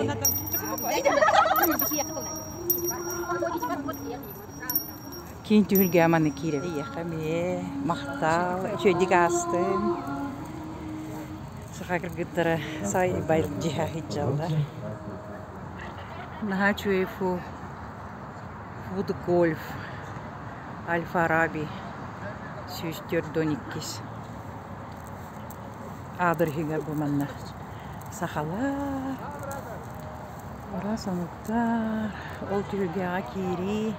этэй? Киин түһүлгэ маны киирэр. Эйиэхэ эмиэ махтал, үчүгэйдик аастын. Саха кыргыттара сай бай дьиһэ сылдьаллар. Наһаа үчүгэй фу фуд-гольф Аль-Фараби 142 аадырыһыгар бу манна сахалар араас омуктар ол түһүлгэҕэ киирии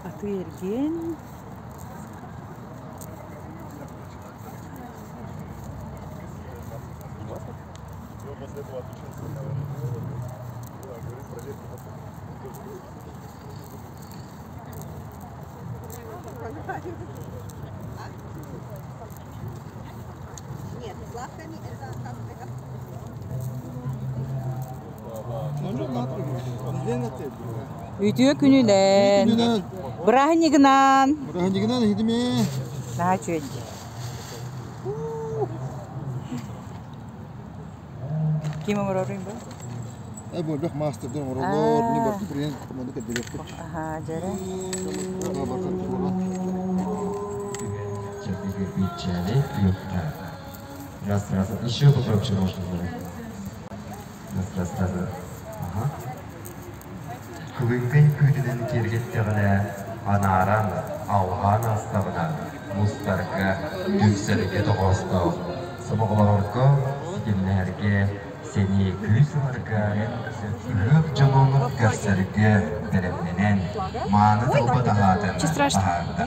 Атыы-эргиэн Үтүө күнүнэн! Бырааһынньыгынан! Бырааһынньыгынан иһитимээ! Наһаа үчүгэй дии. Ким оҥороруй бу? Э буолбах маастардар оҥороллор, не барты приен команда кэрдириэхпит. Аһаа, дьэрэ. Раз, раз. Еще погромче можно было. Раз, раз, раз. Ага. Кылыҥкай күүтүнэн киэргэттэҕинэ, анааран, алҕаан аастаҕына, мустарга, түмсэргэ тоҕоостоох, сомоҕолоһорго, ситимнэһэргэ, сэниэ күүс ыларга, ыһыах дьонун көрсөргө бэлэмнэнэн, мааны талба таһаатын таһаарда.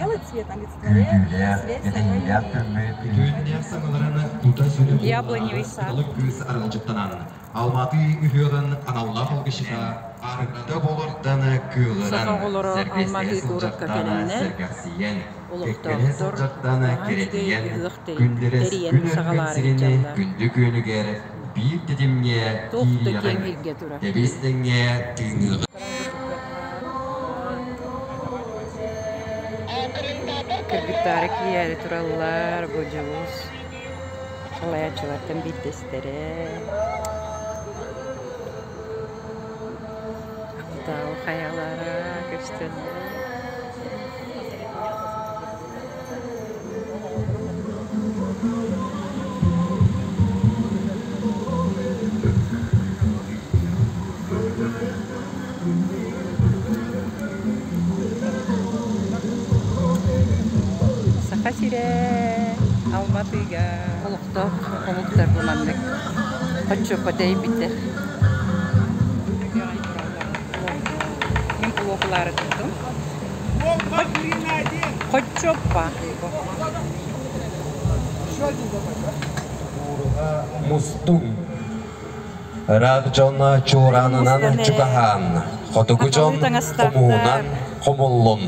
Күүтүүлээх, кэтэһиилээх күммүт Үтүөннээх саҥаларын тута сүрү Яблоневый сад. кыталык кыыс аралдьыттанан, Алматы ыһыаҕын аналлаах алгысчыта арыгыта болордан кыылыран, Саха оҕолоро сэргэстэһэ Алматы куоракка сылдьартан кэлэннэр, сэргэхсийэн, кэккэлэһэ олохтоохтор сылдьартан наһаа үчүгэй кэрэтийэн, ыһыах күндэрэ тэрийэн күн өркөн саҕалаары сирини сылдьаллар. күндү күөнүгэр биир тэтимҥэ Туох да киэҥ киириэҕиҥ, сиргэ турар. тэбис тэҥҥэ тыыныаҕыҥ. Кыргыттаары киирээри тураллар, бу дьулус салайааччылартан биирдэстэрэ. Тау хайалара көстөллөр. Саха сирэ Алматыга олохтоох омуктар бу маннык хоччуоппа тэйбиттэр. Мин кулуокулаары туттум. Хоччуоппа. Мустуҥ Ыраах дьон чуораанынан чугаһаан, хотугу дьон хомуһунан хомуллун.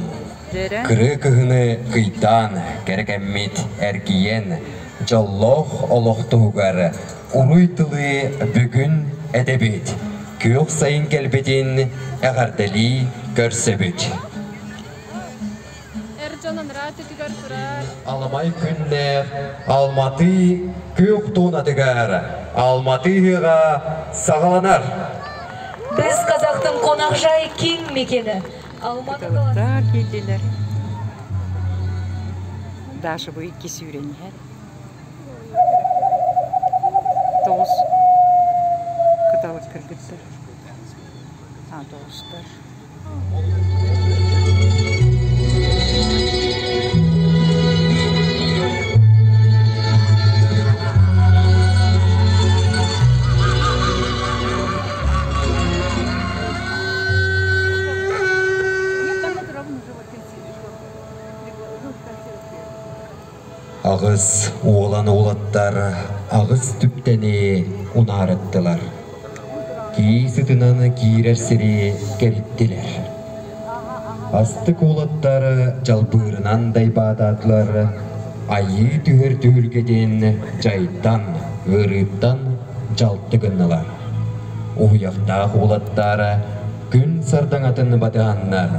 Кырыы кыһыны кыйдаан, кэргэммит эргийэн, дьоллоох олох туһугар уруй тылы бүгүн этэбит, күөх сайын кэлбитин эҕэрдэлии көрсөбүт. Эр дьон анараа өттүгэр турар. Аламай күннээх Алматы күөх туонатыгар Алматы ыһыаҕа саҕаланар. Біз қазақтың қонақжай кең мекені. Алматы Кыталыктар киирдилэр. Даша бу икки сүүрэн иһэр. Тоҕус кыталык кыргыттар. А, тоҕустар. Аҕыс уолан уолаттар аҕыс түптэни унаарыттылар. Кии сытынан киирэр сири кэриттилэр. Астык уолаттар дьалбыырынан дайбаатаатылар, айыы түһэр түһүлгэтин дьайтан, ыарыыттан дьалты гыннылар. Уһуйахтаах уолаттар Күн сардаҥатын батыһаннар,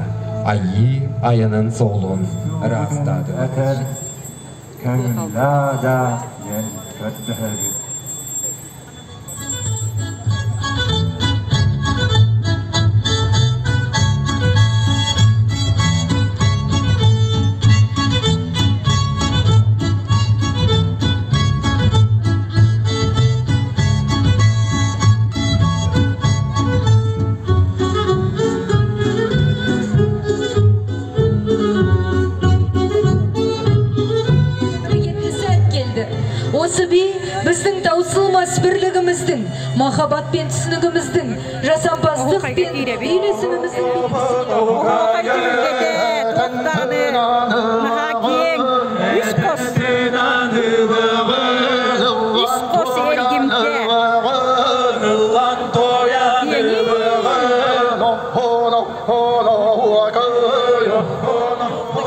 айыы айанын суолун ыраастаатылар. Көҥүллээ да диэн көрдөһөбүт. Берекетті сәт келді. Осы би біздің таусылмас бірлігіміздің, махаббат пен түсінігіміздің, жасампаздық пен үйлесіміміздің белгісі. Оһуохай түһүлгэтэ туох даҕаны наһаа киэҥ үс хос үс хос эргимтэ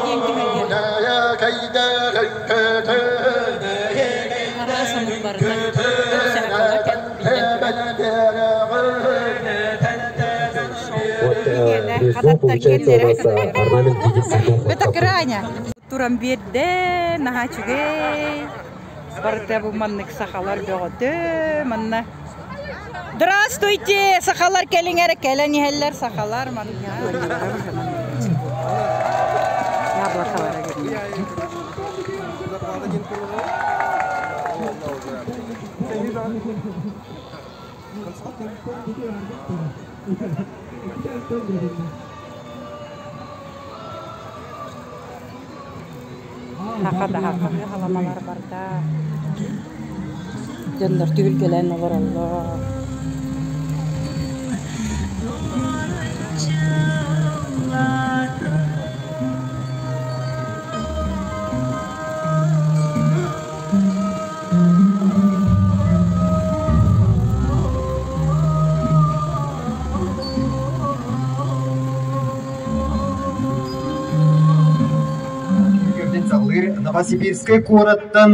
киэҥий да киэҥ түһүлгэ. Араас омук барыта үксэ сахалар биллэн турар. Вот Киһиэнэ резьбу хататтар получается у киэннэрэ. вас орнамент в виде цветов Это какой-то. Краня. Туран биэрдэ, наһаа үчүгэй. Барыта бу маннык сахалар бөҕөтө, манна. Здравствуйте, сахалар кэлиҥ эрэ, кэлэн иһэллэр сахалар манна. Яблокалара көрүнэр. Саха да сахалыы халамалар барда. Дьоннор түһүлгэлээн олороллор. Саллыыр Новосибирскай куораттан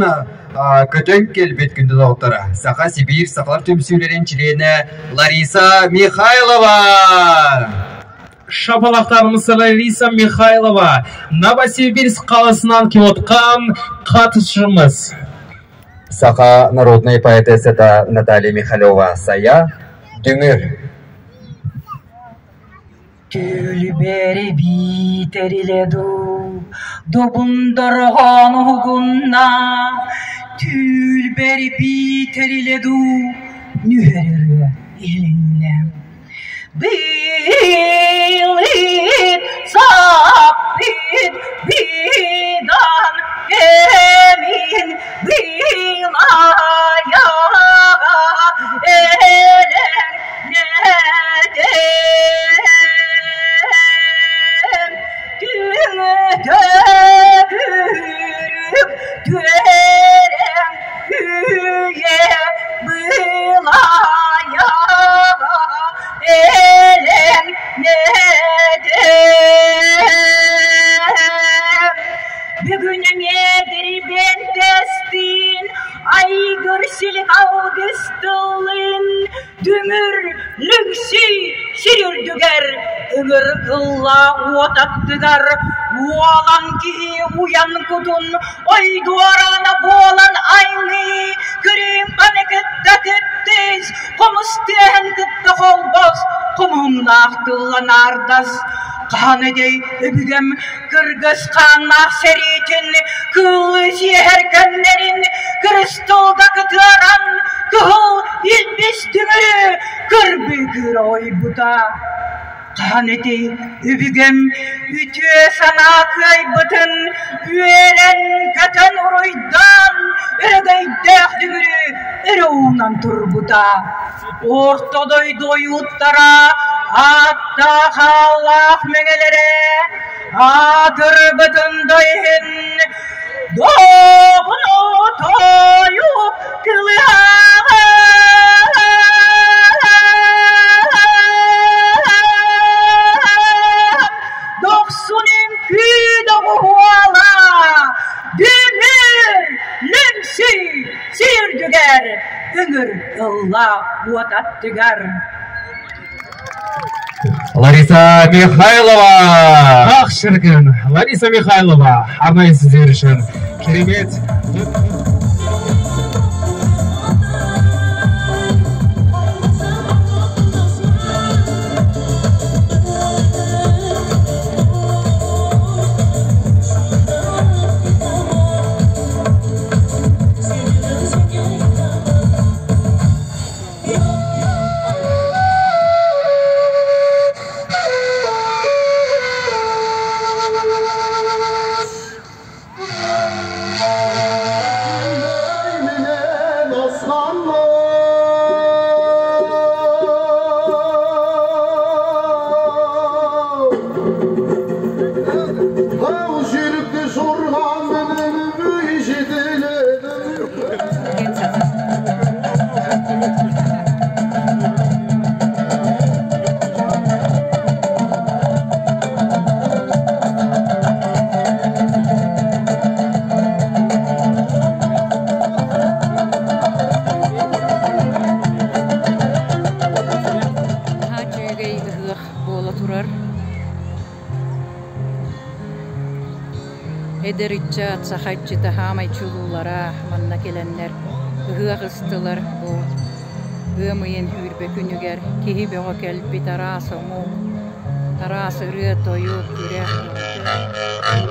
көтөн кэлбит күндү доҕотторо Саха Сибиир сахалар түмсүүлэрин чилиэнэ Лариса Михайлова! Шапалақтарымыз Лариса Михайлова, Новосибирск қаласынан келіп қатысушымыз. Саха народной поэтессата Наталья Михалева Сая Дүңүр. Түлбэри биитэрилэ дуу, добундорҕоон уһугунна, Түлбэри биитэрилэ дуу, нүһэр ырыа иһилиннэ. Быылыт саппыт быдан кэмин былайаҕа элэҥнэтэн Түҥ-төгүрүк түөрэҥ үйэ былайаҕа элэҥнэтэн Бүгүн эмиэ дирбиэн тэстиин, айгыр силик алгыс тылын, дүҥүр лүҥсүй сир үрдүгэр, ыҥыр ылла уот аттыгар, уолан киһи уйан кутун, ойдуораана буолан аймыы, кырыымпаны кытта кыттыс, хомус тыаһын кытта холбос, хомуһуннаах тылланаардас. Хаһан эдэй өбүгэм кыргыс хааннаах сэриитин, кыыллыы сиэһэр кэмнэрин кырыстылга кытыаран, кыһыл илбис дүҥүрү кырбыы кыыра ойбута. Хаһан ити өбүгэм үтүө санаа кыайбытын үөрэн-көтөн уруйдаан, өрөгөйдөөх дүҥүрү өрө уунан турбута. Орто дойду ойууттара ааттаах ааллаах мэҥэлэрэ аатырбытын да иһин Добуну тойук кылыһаҕа Дохсун үҥкүү доҕуһуола Дүҥүр лүҥсүй сир үрдүгэр Ыҥыр ылла уот аттыгар. Лариса Михайлова! Ах, шіркін, Лариса Михайлова, арнайы сіздер үшін керемет. Наһаа үчүгэй ыһыах буола турар. Эдэр ыччат, саха ыччата хаамай чулуулара манна кэлэннэр ыһыах ыстылар бу ыам ыйын сүүрбэ күнүгэр киһи бөҕө кэлбит араас омук, араас ырыа-тойук, күрэх бөҕөтө.